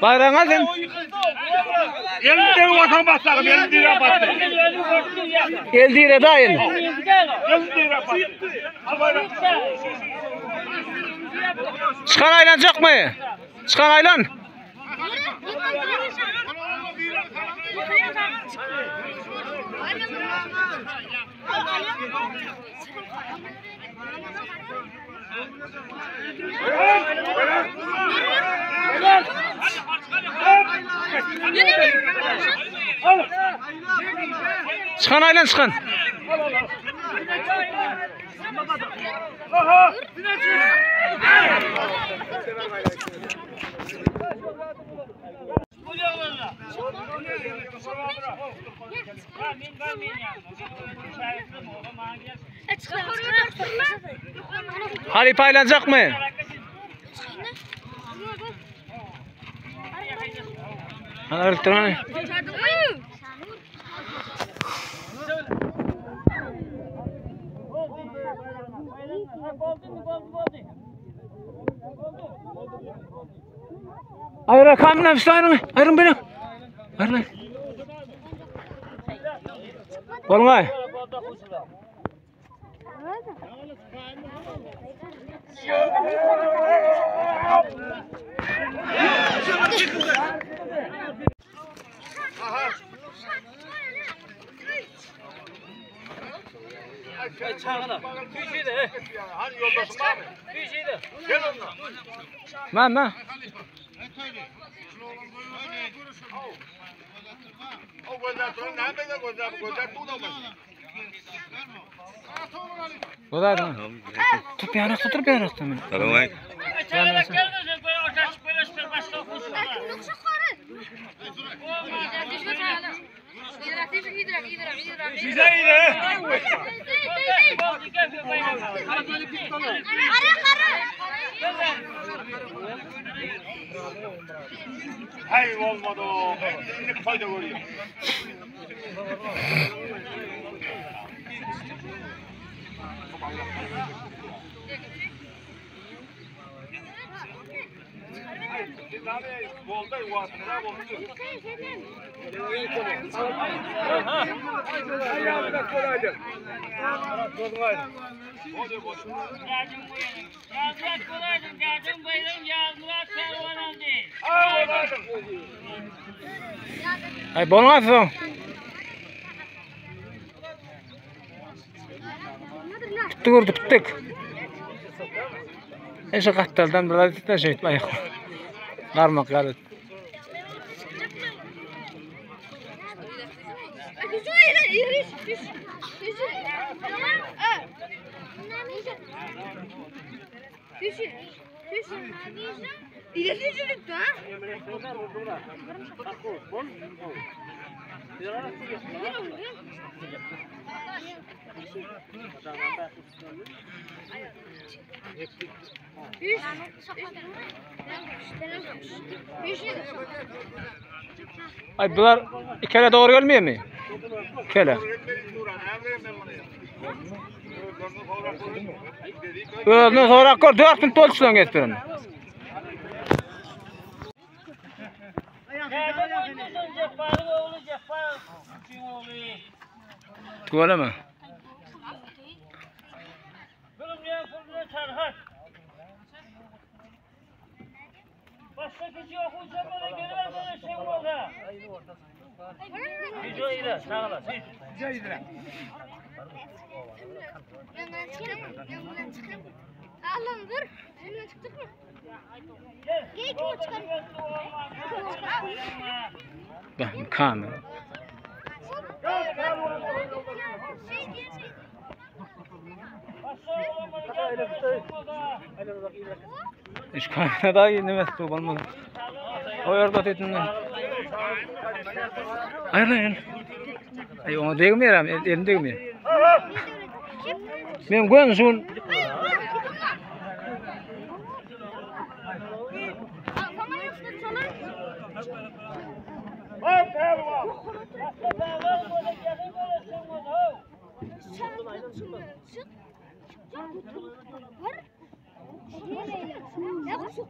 Baýragyňy al sen. Elini degi bolsaň basdagym, elini dirä basdy. El dire da el. Elini dirä basdy. Al baýrak. Çykan aýlanjakmy? Çykan aýlan. Çykan aýlan çykan. Halypa aýlanjakmy? Hana öldürene. Aýra kamina üstü aýryň. Aýryň beni. Aýryň. Bolňay. Ma ma. Bolar. Tut bir yarakta dur bir yarakta meni. Tamam. Hayır olmadı o. Şimdi fayda görüyor. Ay bolmaz soň. Tutdy gördük tutdyk. Eşe gattaldan bir zat da şeýtip aýak. Garmak ýaly. Ay bular ikele doğru gelmiyor mi? Kele. Özüne sorak gör 4 minut boldy şulan gelip duran. Tüweleme. Allah'ım dur. Hemen çıktık mı? Gel kim çıkar? Ben kamera. Hiç kamera daha iyi demez bu olmadı. O yerde dedim ben. Hayır hayır. Ay ona degmiyor am, elim degmiyor. Men gön şun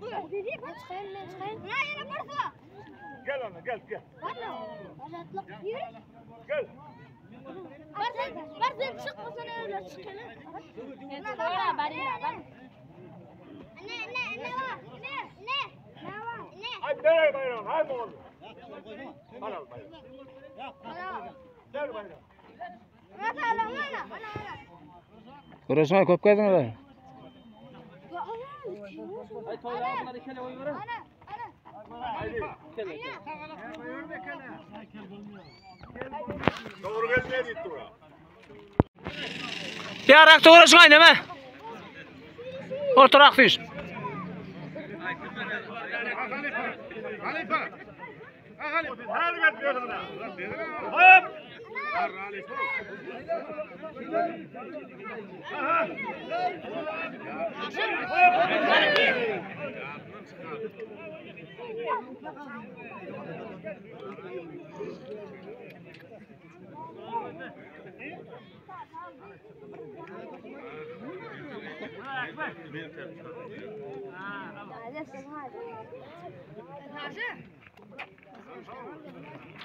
Men çykaýyn, men çykaýyn. Na ýene barsa. Gel ana gel gel. Azatlyk ýür. Gel. Bar sen, bar sen çykmasan öyle çıkalım. Ne var bar ya bar. Ne ne ne var? Ne ne? Ne var? Ne? Ay berey bayram hay oğlum. Al al bayram. Ver bayram. Ne tala ana ana ana. Görüşme köp geldiňiz. Ana ana. Haydi. Doğru gelmeye gitti ora. Ýarak görüşme näme? Oturak düş. Her ver diyor sana. Hop.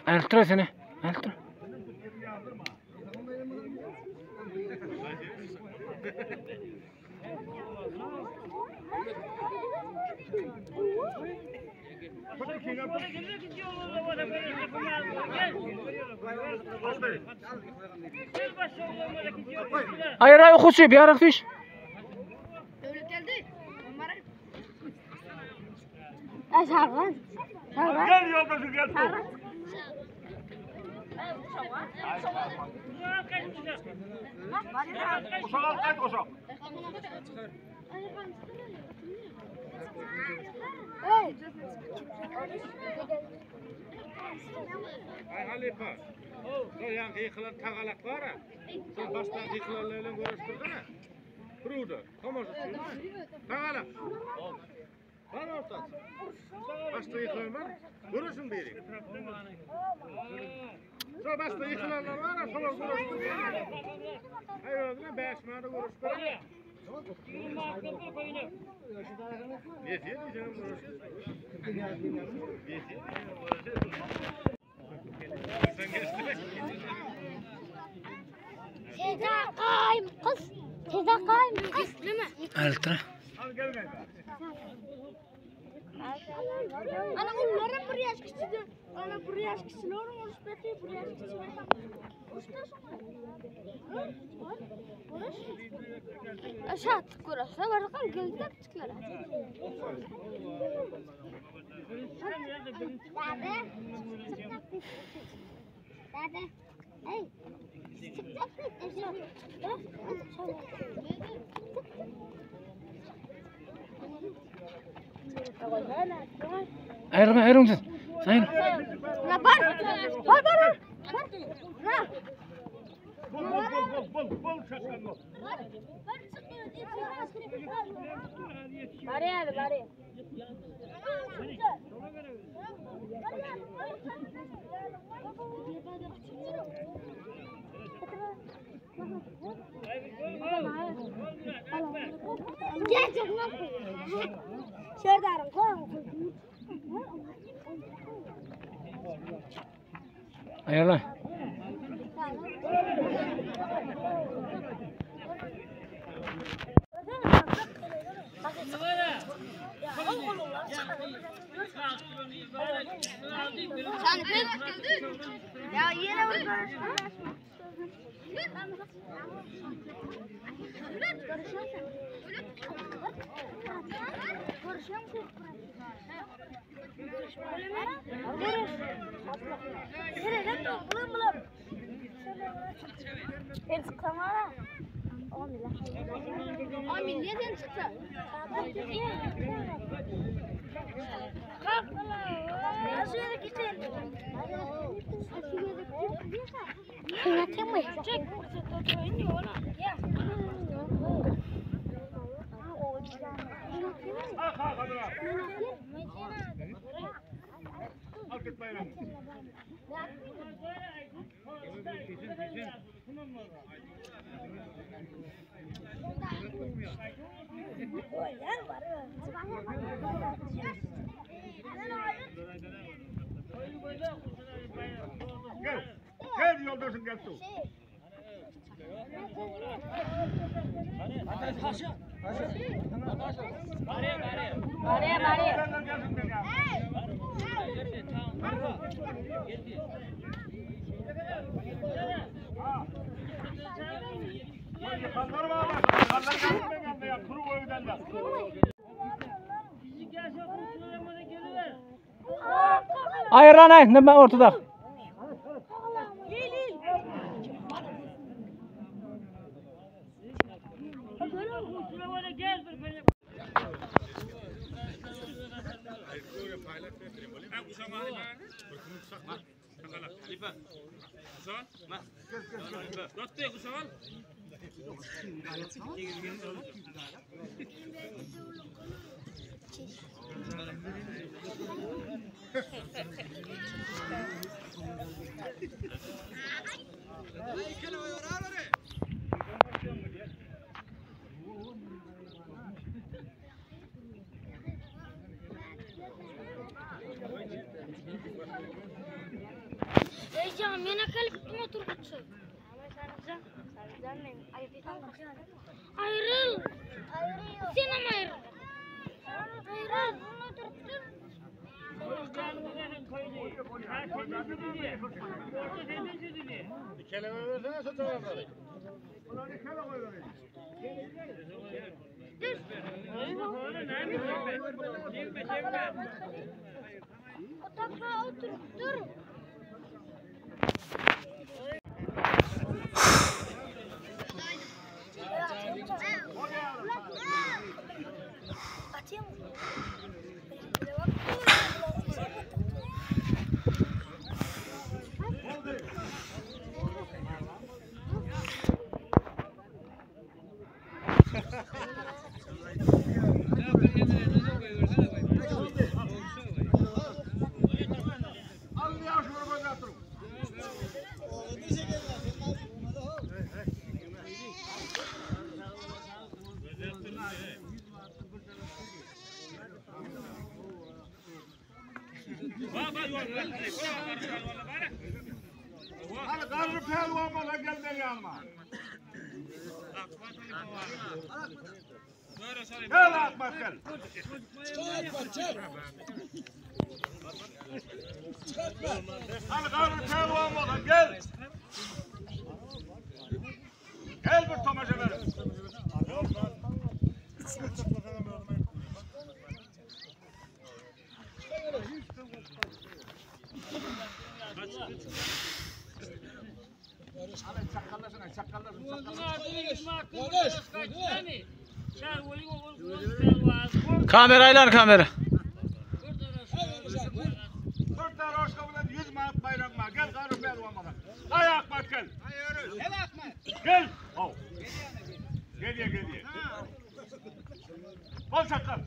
Aýryp seni. Aýryp dur. Aýra okuçy, bir arak düş. Döwlet geldi. Ay sargan. Sargan. Gel yoldaşım gel. Uşak al kaç uşak. Hey. Ay halifa. Şol ýan gykylan tagalak bar ha. Şol başdan gykylanlar bilen görüşdürdüne. Pruda, tomaşa Tagalak. Bar ortası. Başta yıkılan var. Görüşün biri. Şol başta yıkılanlar var ha, şolar görüşdür biri. Ay özüne 5 manada görüşdür. Ne diyeceğim görüşür. Teza qaym qız. Teza qaym qız. Aýryp dur. Al gelme. Ana onların bir yaş küçüğü. Ana bir yaş küçüğü onun uçbeti bir yaş küçüğü. Uçta Aşağı kurası var kan geldi küçükler. Dede. Dede. Hey. Aýrylma, aýryň siz. Aýryl. La bar. Bar bar. Bar. La. Bul bul bul bul bul bul şaşkın bul. Bari hadi bari. Gel canım. Serdar'ın koy. Aýryl. Sen Ya yine vur. Sen çıksana ara. Amin niye sen çıktın? Kalk. Aşağıya gidelim. Çek. Al kalk hadi lan. Al git bayram. gelsin gelip dur. Barya gelsin ben ya. Yıkanlar var ama yıkanlar gelsin ben yanında ya. Kuru koyudanlar. Ayran ay, nime ortada. Ey canım yine kalıp oturmuşsun. Ayrıl. Sen ama ayrıl. Ayrıl. Kelime versene şu tarafları. Otakla otur. Dur. Al ya şunu böyle atırım. Hadi karlı pehlivan bana gel ben yanıma. Gel Akmat gel. Hadi karlı pehlivan bana gel. Gel bir tomaşa verin. Kamerayla kamera. Dört tane hoş kapıdan 100 manat bayrak var. Gel karı pehlivan bana. Hay Akmat gel. Gel Akmat. Gel. Oh. Gel ya gel ya. Bol sakal.